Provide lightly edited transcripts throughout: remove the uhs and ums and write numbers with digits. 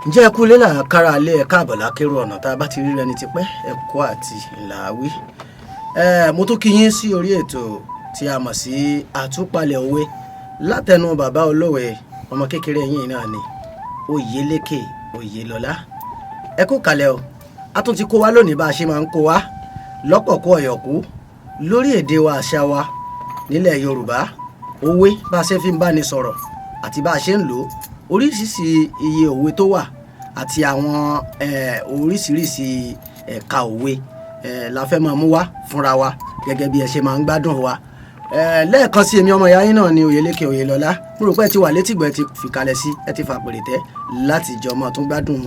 Ǹjẹ́ ẹ kú lélà kára alẹ́ ẹ káàbọ̀ lákèrò ọ̀nà tá a bá ti rí rẹni tipẹ́ ẹ kú àti làwí. Mo tún kí yín sí orí ètò tí a mọ̀ sí àtúpalẹ̀ òwe látẹnu bàbá olówe ọmọ kékeré yín náà ni Oyèlékè Oyèlọ́lá. Ẹ kú kalẹ̀ o, a tún ti kó wa lónìí bá a ṣe máa ń kó wa lọ́pọ̀ kó ọ̀yọ̀kú lórí èdè wa, àṣà wa nílẹ̀ Yorùbá, òwe bá a ṣe fi ń báni sọ̀rọ̀ àti bá a ṣe ń lò ó, oríṣiríṣi iye òwe tó wà àti àwọn oríṣiríṣi ẹ̀ka òwe la fẹ́ máa mú wá fúnra wa gẹ́gẹ́ bí ẹ ṣe máa ń gbádùn wa. Lẹ́ẹ̀kan sí, èmi ọmọ ìyá yín náà ni Oyèlékè Oyèlọ́lá. Mo rò pé ẹ ti wà létígbọ̀, ẹ ti fìkàlẹ̀ sí, ẹ ti fàpèrè tẹ́ láti jọ máa tún gbádùn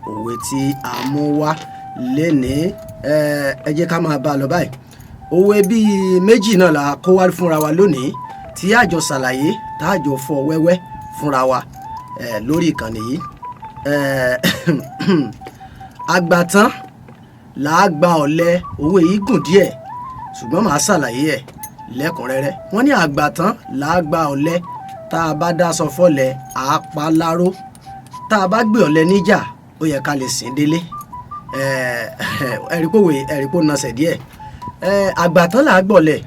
òwe tí a mú wá lénìí. Ẹ jẹ́ ká máa bá a lọ báyìí. Òwe bíi méjì náà la kó wá fúnra wa lónìí tí a jọ ṣàlàyé, tá a jọ fọ́ wẹ́wẹ́ fúnra wa lórí ìkànnì yìí. Àgbàtán làá gba ọ̀lẹ. Òwe yìí gùn díẹ̀, ṣùgbọ́n màá ṣàlàyé ẹ̀ lẹ́kùnrẹ́rẹ́. Wọ́n ní àgbàtán làá gba ọ̀lẹ, tá a bá dáṣọ fọ́lẹ àá pa láró, tá a bá gbé ọ̀lẹ níjà, ó yẹ ká lè sìn délé. Ẹ̀rí pòwe, ẹ̀rí pò nasẹ̀ díẹ̀. Àgbàtán làá gbọ̀lẹ̀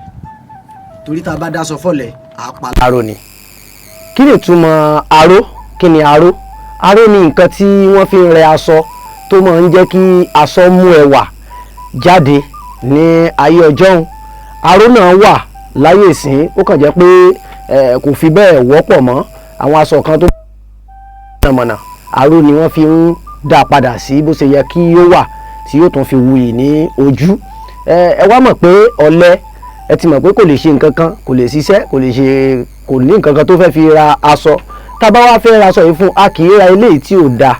torí tá a bá dáṣọ fọ́lẹ àá pa láró ni. Kí ni ìtumọ̀ aró? Kí ni aró? Aró ni nǹkan tí wọ́n fi ń rẹ aṣọ tó máa ń jẹ́ kí aṣọ mú ẹwà jáde ní ayé ọjọ́un. Aró náà wà láyé ìsín, ó kàn jẹ́ pé kò fi bẹ́ẹ̀ wọ́pọ̀ mọ́. Àwọn aṣọ kan tó mọ̀nàmọ̀nà, aró ni wọ́n fi ń dá padà sí bó ṣe yẹ kí ó wà tí yóò tún fi wuyì ní ojú. Ẹ wá mọ̀ pé ọ̀lẹ, ẹ ti mọ̀ pé kò lè ṣe nǹkan kan, kò lè ṣiṣẹ́, kò lè ṣe, kò ní nǹkan kan tó fẹ́ fi ra aṣọ. Tá a bá wá fẹ́ ra aṣọ yìí fún, a kì í ra eléyìí tí ò dáa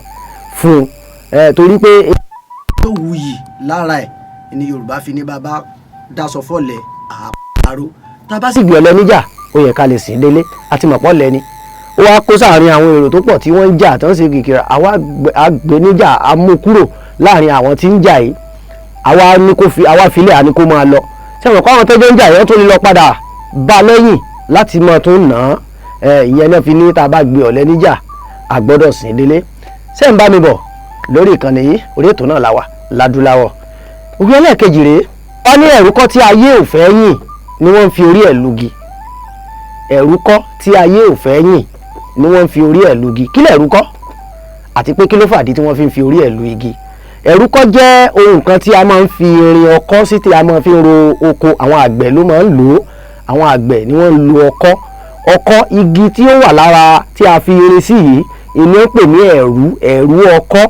fún un torí pé tó wuyì lára ẹ̀ ni Yorùbá fi ní bàbá dáṣọ fọ́lẹ̀ àárò, tá a bá sì gbé ọ̀lẹ níjà, ó yẹ ká lè sìn délé. Àti mọ̀pọ̀ lẹ́ni ó wá kó sáàrin àwọn èrò tó pọ̀ tí wọ́n ń jà tó ń ṣe kìkìrà, àwa àgbẹ̀ níjà, a mú kúrò láàrin àwọn tí ń jà yìí, àwa ní kó fi àwa filẹ̀, àní kó máa lọ. Sẹ́wọ̀n kó àwọn tẹ́jọ́ ń jà yẹn tó lè lọ padà bá lẹ́yìn láti máa tún nà án. Ìyẹn náà fi ní tá a bá gbé ọ̀lẹ níjà, a gbọ́dọ̀ sìn délé. Ṣé ń bá mi bọ̀ lórí ìkànnì yìí? Orí ètò náà la wà ládùláwọ̀. Òwe ẹlẹ́ẹ̀kejì rèé. Wọ́n ní ẹ̀rú kọ́ tí ayé ò fẹ́ yìn ni wọ́n ń fi orí ẹ̀ lugi. Ẹ̀rú kọ́ tí ayé ò fẹ́ yìn ni wọ́n ń fi orí ẹ̀ lugi. Kí lẹ̀rú kọ́, àti pé kí ló fàdí tí wọ́n fi ń fi orí ẹ̀ lu igi? Ẹ̀rú kọ́ jẹ́ ohun kan tí a máa ń fi irin ọkọ́ sí, tí a máa fi ń ro oko. Àwọn àgbẹ̀ ló máa ń lò ó. Àwọn àgbẹ̀ ni wọ́n ń lo ọkọ́. Ọkọ́ igi tí ó wà lára tí a fi irin sí yìí ìní ń pè ní ẹ̀rú, ẹ̀rú ọkọ́.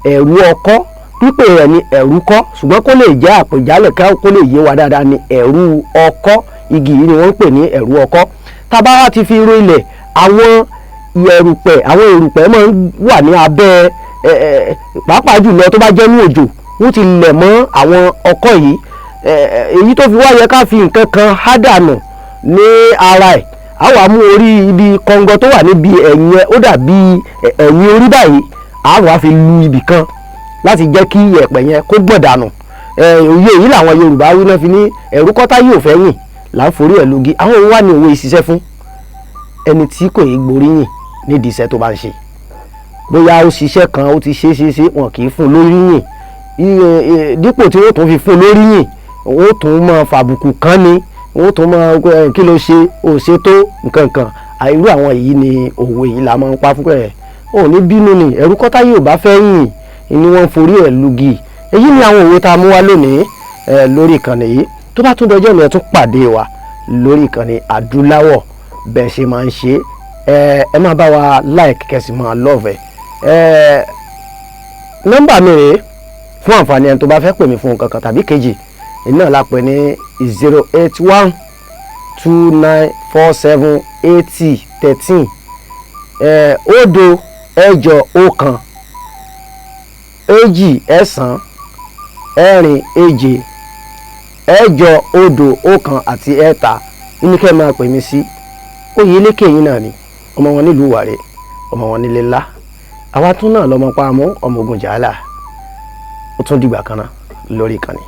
Ẹ̀rú ọkọ́, pípè rẹ̀ ní ẹ̀rú kọ́, ṣùgbọ́n kó lè jẹ́ àpèjálẹ̀, kó lè yé wa dáadáa ní ẹ̀rú ọkọ́. Igi yìí ni wọ́n ń pè ní ẹ̀rú ọkọ́. Tá bá wá ti fi ro ilẹ̀, àwọn erùpẹ̀, àwọn erùpẹ̀ máa ń wà ní abẹ́ ẹ, pàápàá jùlọ tó bá jẹ́ ní òjò, wọ́n ti lẹ̀ mọ́ àwọn ọkọ́ yìí. Èyí tó fi wá yẹ ká fi nǹkan kan há dànù ní ara ẹ̀, á wàá mú orí ibi kọ̀ǹgọ̀ tó wà níbi ẹ̀yìn ẹ̀, ó dàbí ẹ̀yìn orí báyìí, á wàá fi lu ibì kan láti jẹ́ kí yẹ̀pẹ̀ yẹn kó gbọ̀n dànù. Òye yìí làwọn Yorùbá wí náà fi ní ẹ̀rú kọ́tá yóò fẹ́ yìn là ń forí ẹ̀ lugi. Àwọn òun wà ní òwe ìṣiṣẹ́ fún ẹni tí kò yí gboríyìn nídìí iṣẹ́ tó bá ń ṣe. Bóyá ó ṣiṣẹ́ kan, ó ti ṣe é ṣe ṣe, wọn kì í fún un lóríyìn. Dípò tí wọ́n tún fi fún un lóríyìn, wọ́n tún máa fàbùkù kàn ní, wọ́n tún máa kí ló ṣe, ò ṣe tó nǹkan kan. Irú àwọn yìí ni òwe yìí la máa ń pa fún ẹ̀ ò ní bínú ni ẹ̀rú kọ́tá yóò bá fẹ́ yìn ni wọ́n forí ẹ̀ lugi. Èyí ni àwọn òwe tá a mú wá lónìí lórí ìkànnì yìí. Tó bá tún dọjọ́ mi, ẹ tún pàdé wa lórí ìkànnì adúláwọ̀ bẹ́ẹ̀ ṣe máa ń ṣe. Ẹ máa bá wa like, kẹsì máa love ẹ. Nọ́mbà mi rèé fún àǹfààní ẹni tó bá fẹ́ pè mí fún nǹkan kan tàbí kejì. Iná la pè ní 08129478013, 0 8 1 2 9 4 7 8 0 1 àti 3 ní kẹ́ máa pè mí sí. Oyèlékè yín náà ni, ọmọ wọn nílùú Ìwàrè, ọmọ wọn nílé ńlá, àwa tún náà lọmọ pa mọ́ ọmọ ogun jàálà. Ó tún dìgbà kan náà lórí ìkànnì.